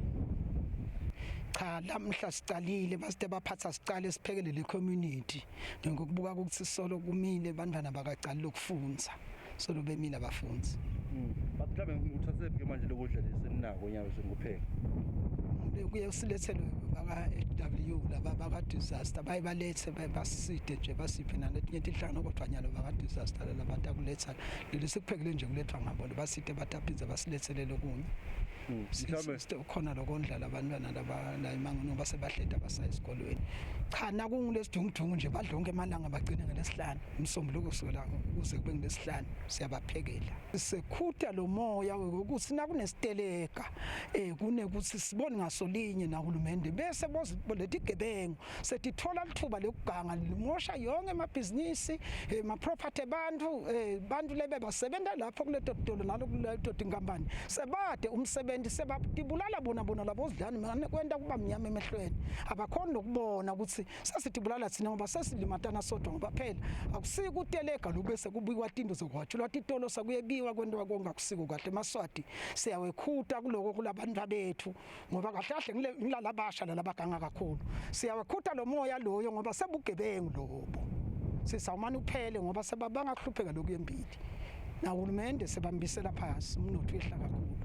Cha, lamhla sicalile basite baphatha sicale siphekele le community ngokubuka ukuthi solo kumile bantwana bakacali lokufundza, solo bemile abafunzi. But mhlawumbe uthathe ke manje lokudla leseninako nyalo sekupheka? Kuye silethelwe baka-HW laba baka-disaster, baye balethe basiside nje basiphe naletinye tinhlangano, kodwa nyalo baka-disaster laba batakuletha leli sikuphekile nje, kulethwa ngabo, baside bataphinze basilethele lokunye. Mhlawumbe khona lokondla labantwana laba la emangweni ngoba sebahleti abasaya esikolweni. Cha, nakungulesidungudungu nje badla onke emalanga, bagcine ngelesihlanu, umsombuluko kusukela kuze kube ngilesihlanu siyabaphekela. Sekhuta lo moya ukuthi nakunesiteleka kunekuthi sibone ngasolinye nahulumende, bese letigebengu setithola lithuba lekuganga limosha yonke emabhizinisi, ema-property ebantfu, bantu lebe basebenta lapho kuleto titolo nalo kuleto tinkampani sebade umsebenzi, sebatibulala bona bona labo sidlani mane kwenta kuba mnyama emehlweni, abakhoni nokubona ukuthi sesitibulala thina ngoba sesilimatana sodwa, ngoba phela akusiko utelega lokhu bese kubikwa tinto zokuhwatshulwa titolo, sakuyebiwa kwentiwa konke, akusiko kahle. Emaswati siyawekhuta kuloko kulabantu bethu, ngoba kahle kahle ngilalabasha lalabaganga kakhulu, siyawekhuta lo moya loyo ngoba sebugebengu lobo, sisawumane uphele ngoba sebabanga kuhlupheka lokhu embili nahulumende sebambisela phasi, umnotho uyehla kakhulu.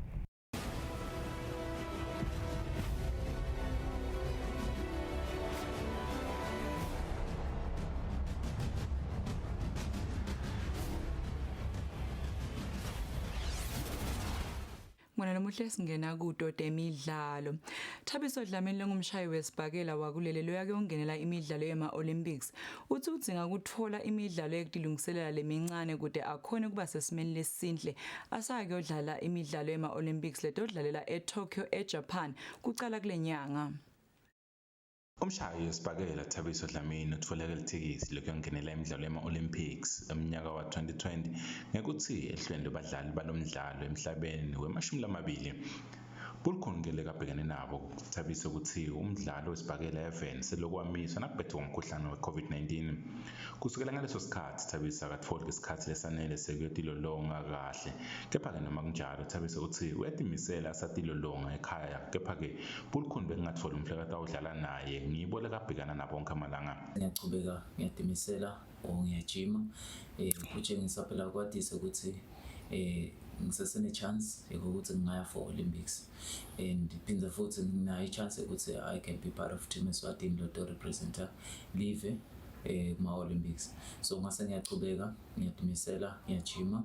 Ngwana lomuhle singena kuto temidlalo. Thabiso Dlamini longumshayi wesibhakela wakuleli loyake ungenela imidlalo yema-Olympics uthi udzinga kutfola imidlalo yekutilungiselela lemincane kute akhone kuba sesimeni lesinhle asake kuyodlala imidlalo yema-Olympics letodlalela eTokyo eJapan kucala kule nyanga. Umshayi wesibhakela Thabiso Dlamini utfoleke lithikithi lokuyongenela imidlalo yema-Olympics emnyaka wa-2020 ngekutsi ehlweni lwebadlali balomdlalo emhlabeni wemashumi lamabili. Bulukhuni-ke lekabhekene nabo Thabiso kutsi umdlalo wesibhakela eveni seloku wamiswa nakubhedvuka umkhuhlane we-COVID-19. Kusukela ngaleso sikhatsi Thabiso akatfoli isikhatsi lesanele sekuyotilolonga kahle. Kepha-ke noma kunjalo Thabiso utsi uyatimisela asatilolonga ekhaya kepha-ke bulukhuni bekungatfoli umhlakati awudlala naye ngibo lekabhekana nabo onkhe amalanga. Ngiyachubeka ngiyatimisela or ngiyajima kutshengisa phela kwatise ukuthi ngisesene chance yokuthi ngingaya for Olympics and phindze futhi nginayo i-chance yokuthi I can be part of team Eswatini loto represent-a live kuma Olympics. So ngase ngiyachubeka ngiyatimisela ngiyajima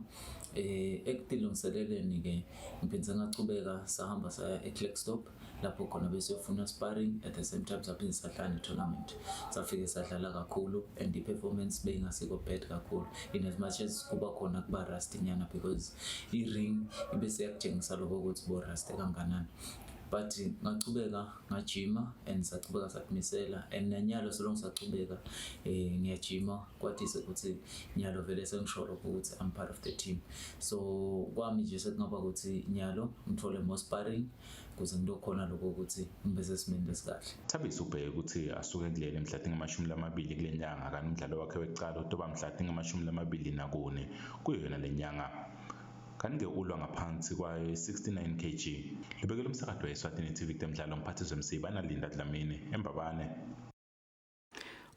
ekutilungiseleleni ke ngiphindze ngachubeka sahamba saya eKlerksdorp lapho khona besiyofuna sparring. At the same time saphinde sadlala ne-tournament, safike sadlala kakhulu and i-performance beyingasikho bad kakhulu in as much as kuba khona kuba rusty nyana because i-ring ibe seyakutshengisa lokho ukuthi bo rusty kanganani, but ngachubeka ngajima and sachubeka satimisela and nanyalo solo ngisachubeka ngiyajima kwatise ukuthi nyalo vele sengisho lokho ukuthi I'm part of the team. So kwami nje sekungaba ukuthi nyalo ngithole more sparring ukuze ngilokhona lokho ukuthi ngibe sesimeni lesikahle. Thabiso ubheke ukuthi asuke kuleli mhla tingamashumi lamabili kule nyanga kanti umdlalo wakhe wekucala utoba mhla tingamashumi lamabili nakune kuyo yona le nyanga. Kanti-ke ulwa ngaphansi kwayo i-69 kg. Libekele umsakato weSwatini TV kutemidlalo ngiphathizwe Msiba naLinda Dlamini eMbabane.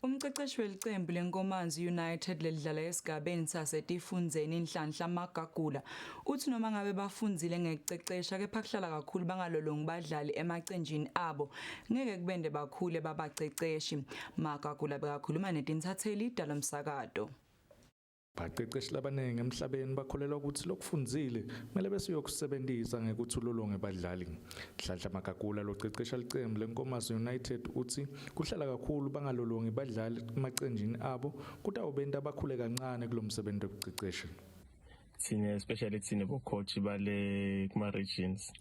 Umqeqeshi welicembu leNkomazi United lelidlala esigabeni sasetifundzeni Nhlanhla Magagula uthi noma ngabe bafundzile ngekucecesha kepha kuhlala kakhulu bangalolongi badlali emacenjini abo ngeke kubende bakhule babaceceshi. Magagula bekakhuluma netinsatseli talomsakato. Baqeqeshi labaningi emhlabeni bakholelwa ukuthi lokufundzile kumele bese uyokusebenzisa ngekuthi ulolonge badlali. Nhlanhla Magagula locecesha licembu leNkomazi United uthi kuhlala kakhulu bangalolongi badlali emacenjini abo kutawubenta bakhule kancane kulomsebenzi wekucecesha. Thina, especially thina bo-coach bale kuma-regions,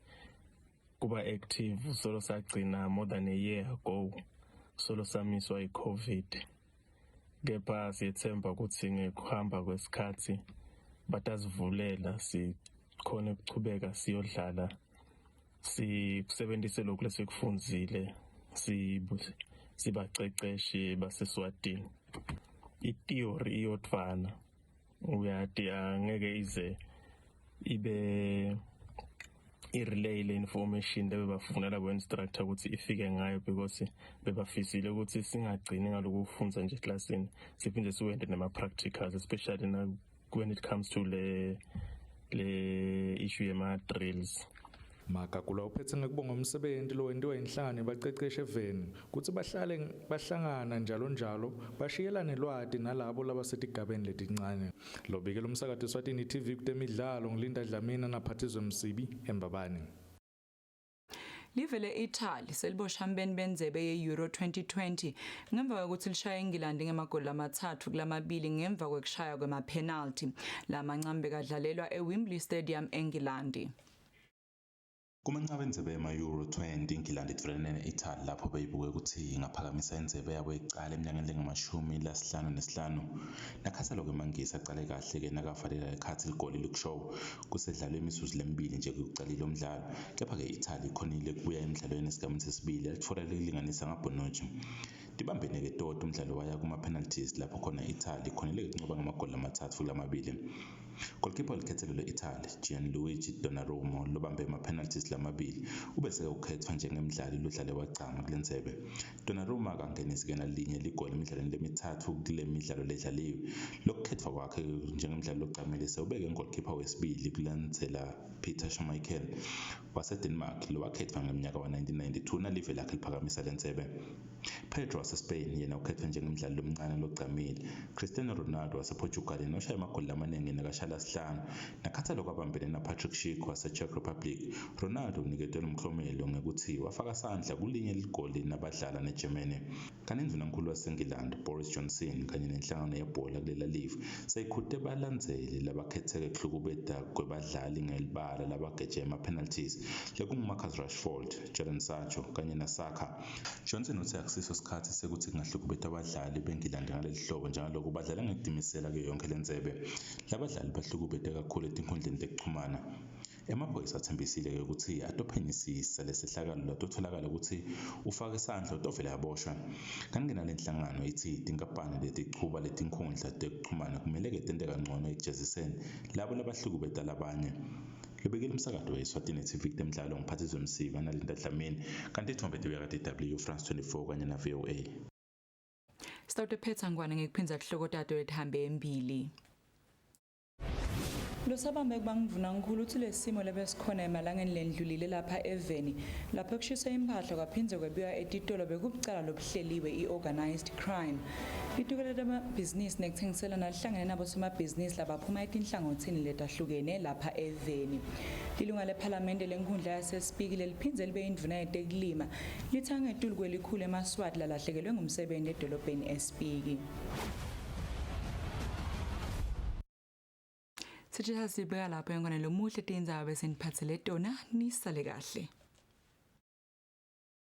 kuba active solo sagcina more than a year ago, solo samiswa i-COVID, kepha siyethemba ukuthi ngekuhamba kwesikhathi batasivulela sikhone ukuchubeka siyodlala, sikusebenzise lokhu lesikufundzile sibaceceshi baseSwatini. I-theory iyodvwana uyati angeke ize ibe i-relay le information lebebafuna labo instructor ukuthi ifike ngayo, because bebafisile ukuthi singagcini ngaloku kufundza nje eklasini, siphinde siwente nama-practicals, especially na when it comes to le issue yema-drills. Magagula uphethe ngekubonga umsebenzi lowentiwa inhlangano yabaceceshi eveni kutsi bahlale bahlangana njalo njalo bashiyelane lwati nalabo labasetigabeni letincane. Lobikela umsakato Eswatini TV kutemidlalo ngilinda Dlamini naphathizwe Msibi eMbabane. Live le-Italy seliboshambeni bendzebe ye-Euro 2020 ngemva kwekutsi lishaye iNgilandi ngemagoli 3-2 ngemva kwekushaya kwema-penalty. Lamancambe kadlalelwa eWembley Stadium eNgilandi. Kumanqaba endzebe yema-Euro 20, iNgilandi idvulelene ne-Italy lapho beyibuke ukuthi ingaphakamisa indzebe yabo yekucala eminyakeni lengamashumi lasihlanu nesihlanu. Nakhaselo-ke emangisi acale kahle-ke nakavalela ekhatsi ligoli Luke Shaw kusedlalwe imizuzu lemibili nje kucalile umdlalo. Kepha-ke i-Italy ikhonile kubuya emdlalweni esigabeni sesibili yalitfola lekulinganisa ngaBonucci. Tibambene-ke toto umdlalo waya kuma-penalties lapho khona i-Italy ikhonile kuncoba ngamagoli 3-2. Goalkeeper welikhethelo le-Italy Gianluigi Donnarumma lobambe ama-penalties lamabili ubese ukhetfwa njengemdlali lodlale wagcama kulendzebe. Donnarumma akangenisi-ke nalinye ligoli emidlalweni lemithathu kule midlalo ledlaliwe. Lokukhetfwa kwakhe njengemdlali logcamile sewubeke goalkeeper wesibili kulandzela Peter Schmeichel. waseDenmark lowakhetfwa ngemnyaka wa-1992 nalive lakhe liphakamisa lentsebe. Pedro waseSpain yena ukhetfwe njengemdlali lomncane logcamile. Cristiano Ronaldo wasePortugal yena ushaye emagoli lamaningi nakashaya lasihlanu. Nakhatsa lokhu abambene naPatrick Schick waseCzech Republic. Ronaldo uniketwe lomklomelo ngekutsi wafaka sandla kulinye ligoli nabadlala neGermany. Kanti indvunankhulu waseNgilandi Boris Johnson kanye nenhlangano yebhola kulela live seyikhute balandzeli labakhetseke kuhlukubeta kwebadlali ngelibala labageje ema-penalties lekunguMarcus Rashford, Jadon Sancho kanye naSaka. Johnson utsi akusiso sikhatsi sekutsi kungahlukubetwa abadlali beNgilandi ngaleli hlobo njengaloku badlala ngekutimisela kuyo yonke lendzebe. Labadlali bahlukubete kakhulu etinkhundleni tekuchumana. Emaphoyisa atsembisile-ke kutsi atophenyisisa lesehlakalo latotfolakala kutsi ufake sandla utovele aboshwe. Kanti-ke nalenhlangano itsi tinkampani letichuba letinkhundla tekuchumana kumele-ke tente kangcono ekujeziseni labo labahlukubeta labanye. Lobikile umsakato we-Eswatini TV kutemidlalo ngiphathizwe Msiba naLinda Dlamini kanti tithombe tibeka DW France 24 kanye na VOA. Sitawutephetsa ngwane ngekuphindza tihloko tato letihambe embili. Losabambe kuba ngindvunankhulu utsi lesimo lebesikhona emalangeni lendlulile lapha eveni lapho kushiswa imphahla kwaphindze kwebiwa etitolo bekubucala lobuhleliwe i-organized crime. Litiko letemabhizinisi nekuthengiselana lihlangene nabosomabhizinisi labaphuma etinhlangothini letahlukene lapha eveni. Lilunga lephalamende lenkhundla yaseSpiki leliphindze libe indvuna yetekulima litsi angetulu kwelikhulu emaSwati lalahlekelwe ngumsebenti edolobheni eSpiki. Sithetha sibeka lapho engwane lomuhle tindzaba besiniphatsele tona nisale kahle.